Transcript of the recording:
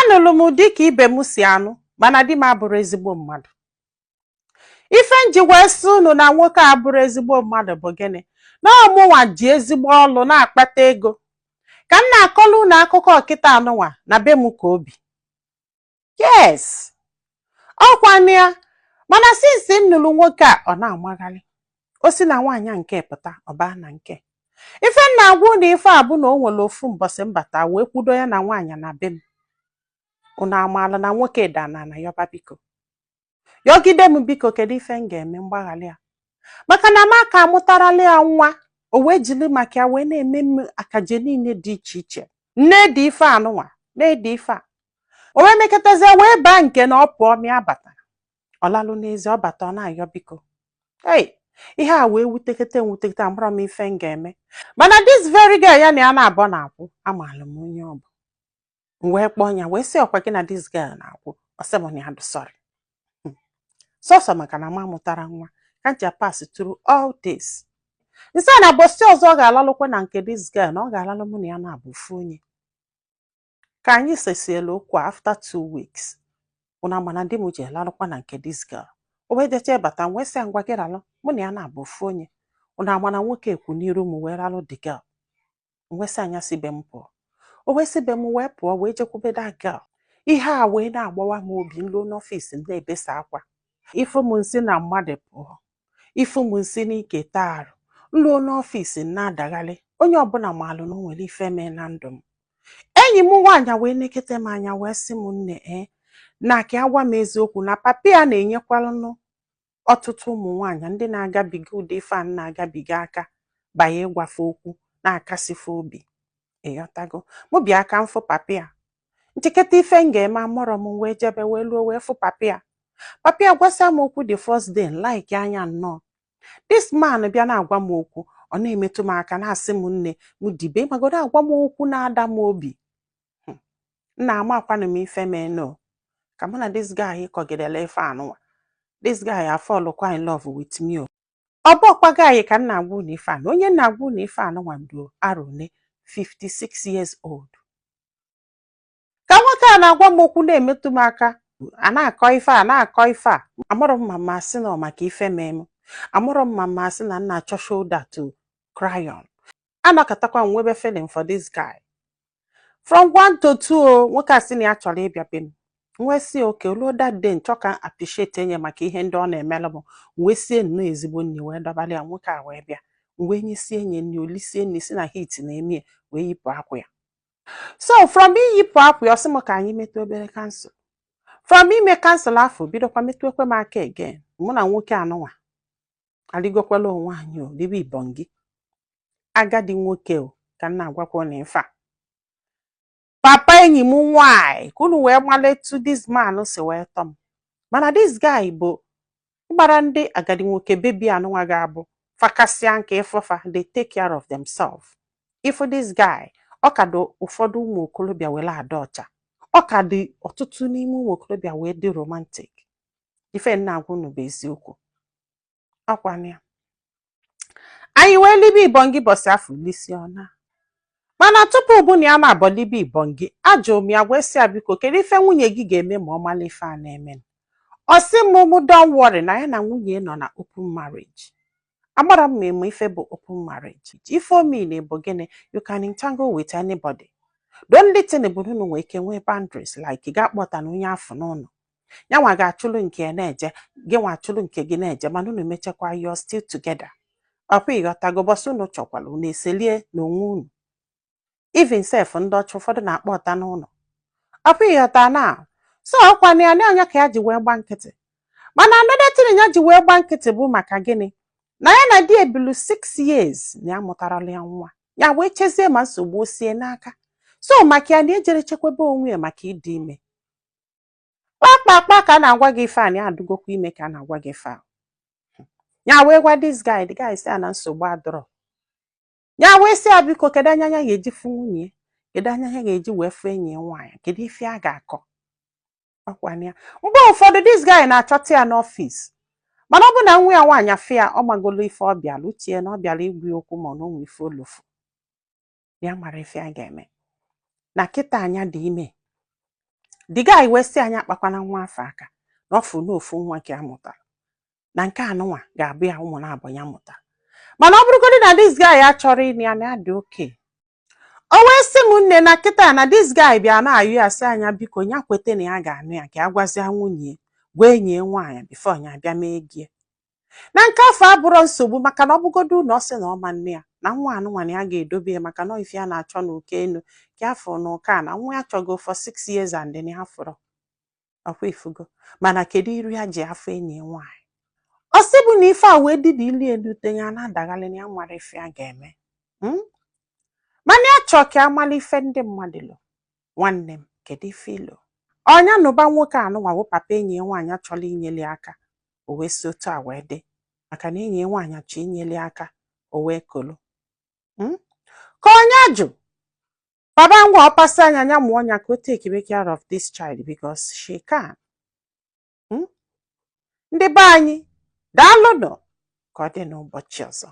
Anụrụ m di ka ibe m si anụ, mana di m abụrụ ezigbo mmadụ. Ife nji wee sị unu na nwoke a bụrụ ezigbo mmadụ bụ gịnị? Na ọmụnwa ji ezigbo ọlụ na-akpata ego. Ka m na-akọlụ unu akụkọ kịta anụnwa na be m ka obi. Yes, ọkwanụ ya. Mana since m nụrụ nwoke a, ọ na-amagharị. O si na nwaanyị a nke pụta, ọ baa na nke. Ife m na-agwa unu ife a bụ na o nwere ofu mbọsị mbata wee kwudo ya na nwaanyị na be m. Unu amaala na nwoke dana na yọba biko. Yọgide m biko, kedu ife m ga-eme mgbaghara ya? Maka na m aka amụtarala ya nwa, o wee jiri maka ya wee na-eme m akaje niile dị iche iche. Nne dị ife anụnwa, na-ede ife a. O wee mekọtazie wee baa nke na ọ pụọ mịa batara. Ọ lalụ n'ezi, ọ bata, ọ na-ayọ biko. Hey, ihe a wee wutekete m wutekete, amara m ife m ga-eme. Mana this very girl ya na ya na-abọ na-akwụ, amaala m onye ọ bụ. M wee kpọọ ya wee sị, ọkwa gị na this girl na-akwụ? Ọ sị m na ya dị sorry. Sọsọ maka na m amụtara nwa ka m ji pass through all this. Nsị a na bọsị ọzọ ọ ga-alalụkwa na nke this girl, na ọ ga-alalụ mụ na ya na-abụ ofu onye. Ka anyị sesiela okwu a, after 2 weeks, unu ama na di m ji lalụkwa na nke this girl. O wee jecha bata, m wee sị ya, ngwa, gị ralụ mụ na ya na-abụ ofu onye. Unu ama na nwoke ekwu n'iru m wee ralụ the girl. M wee sị anya si be m pụọ. O wee sị be m wee pụọ, wee jekwube that girl. Ihe a wee na-agbawa m obi. M luo n'ọfịs, m na-ebesa akwa. Ifu m nsị na mmadụ pụọ. Ifu m nsị n'ike taa arụ. M luo n'ọfịs, m na-adagharị. Onye ọbụla maalụ na o nwere ife mee na ndụ m. Enyi m nwaanyị wee nekete m anya wee sị m, nne, ee, na ka ya gwa m eziokwu, na papa ya na-enyekwalanụ ọtụtụ ụmụ nwaanyị ndị na-agabiga ụdị ife a na-agabiga aka banye ịgwafe okwu na-akasife obi. Ịghọtago? Mụ bịa ka m fụ papa ya. Ncheketa ife m ga-eme amụrọ m, wee jebe, wee luo, wee fụ papa ya. Papa ya gwasịa m okwu the first day, like anya nnọọ. This man bịa na-agwa m okwu, ọ na-emetụ m aka, na-asị m, nne m dibe magodo, agwa m okwu na-ada m obi. Nna, amakwanụ m ife meno ka mụ na this guy kọgidere ife anụnwa. This guy afallụkwa in love with me. O ọ bụ ọkwa guy ka m na-agwa unu ife a, na onye na-agwa unu ife anụnwa do arọ one 56 years old. Ka nwoke a na-agwa m okwu, na-emetụ m aka, a na-akọ ife a na-akọ ife a, amụrụ m ma mma sị na ọ maka ife mee m. Amụrụ m ma mma sị na nna achọ shoulder to cry on. Anọkọtakwa m nwebe feeling for this guy from one to two. O nwoke a sị na ya chọrọ ịbịa be m. Wee sị okay. Oluo that day, nchọ ka appreciate enye maka ihe ndị ọ na-emelụ m, wee sie nnọọ ezigbo nri wee dọbara ya. Nwoke a wee bịa, wee nyesie enye nri, olisie nri, si na heat na-eme ya, wee yipụ akwa ya. So from iyipụ akwa ya, ọ sị m ka anyị metụ obere cancel. From ime cancel afọ, bidokwa metụ ekwe m aka again. Mụ na nwoke anụnwa arịgokwala onwe anyị, o ribe ibongi. Agadi nwoke o ka m na-agwakwa na ife a papa enyi m nwanyị, ka unu wee mara etu this man si wee tọ m. Mana this guy bụ ịgbara ndị agadi nwoke bebi anụnwa ga-abụ fakasịa nke ịfọfa, they take care of themselves. If this guy, ọ ka dị ụfọdụ ụmụ okorobịa were ada ọcha, ọ ka dị ọtụtụ n'ime ụmụ okorobịa wee dị romantic. Ife nna agwa unu bụ eziokwu. Ọkwana ya, anyị wee libe ibongi bọsị afọ lisi ọna. Mana tupu bụ na ya na-abọ libe ibongi, ajụrụ m ya wee sị ya, biko, kedu ife nwunye gị ga-eme ma ọ mara ife a na-eme? Ọ sị m mụ don't worry, na ya na nwunye nọ na open marriage. Agbara m ma eme ife bụ open marriage. Ife o mean bụ gịnị? You can entangle with anybody. The only thing bụ na unu nwee ike nwee boundaries, like ị ga-akpọta na onye afọ n'ụlọ ya nwa ga-achụlụ nke ya na-eje, gị nwa achụlụ nke gị na-eje, mana unu mechakwa, you're still together. Ọkwa ịghọtago? Bọsị unu chọkwara, unu eselie n'onwe unu. Even sef, ndị ọcha ụfọdụ na-akpọ ọta n'ụlọ. Ọkwa ịghọta na so ọkwa na ya na anya ka ya ji wee gba nkịtị. Mana another thing ya ji wee gba nkịtị bụ maka gịnị? Na ya na di ebilu 6 years, na ya mụtarala ya nwa. Ya wee chezie ma nsogbu o sie n'aka. So maka ya na ejere chekwaba onwe ya maka ịdị ime kpakpakpa ka a na-agwa gị ife a, na ya adụgokwa ime ka a na-agwa gị ife a. Ya wee gwa this guy, the guy sị ya na nsogbu adọrọ. Ya wee sị ya, biko, kedu anya ya ga-eji fụ nwunye ya? Kedu anya ya ga-eji wee fụ enyi ya nwaanyị? Kedu ife a ga-akọ? Ọkwana ya, mgbe ụfọdụ this guy na-achọta ya n'ọfịs, mana ọ bụ na nwa ya nwaanyị afụ ya, ọ magolo ife ọ bịara uche na ọ bịara igwu ya okwu, ma ọ na onwe ife olofu ya mara ife a ga-eme na kịta anya dị ime. The guy wee sị anyị akpakwana nwa afọ aka, na ọ fụ n'ofu nwa ka ya mụtara, na nke anụnwa ga-abụ ya ụmụ na-abụ ya mụtara. Mana ọ bụrụgodị na this guy achọrọ ịnụ ya, na ya dị oke. O wee sị m, nne, na kịta na this guy bịa na-ayụ ya, sị anya biko, ya kwete na ya ga-anụ ya, ka ya gwazie nwunye, gwa enyi ya nwaanyị before ya abịa mee gie. Na nke afọ abụrọ nsogbu, maka na ọ bụgodu na ọ sị na ọma nne ya, na nwa anụnwa na ya ga-edobe ya, maka na ife ya na-achọ n'oke enu ka afọ na ụka na nwa ya chọgo for 6 years and then ya fọrọ ọkwa ifugo. Mana kedu iru ya ji afọ enyi ya nwaanyị? Ọ sị bụ na ife a wee dị na ilu elute ya na-adaghalị, na ya nwere ife ya ga-eme. Mana ya chọọ ka amala ife ndị mmadụ lụ. Nwanne m, kedu ife ilo ọnya nụba nwoke anụnwa bụ papa enyi ya nwaanyị chọrọ inyeli aka? O wee si otu a wee dị, maka na enyi ya nwaanyị chọọ inyeli aka, o wee kolo. Ka onye jụ baba ngwa ọpasị anya ya mụọ ya, ka o take care of this child because she can. Ndị be anyị, daalụnụ. Ka ọ dị n'ụbọchị ọzọ.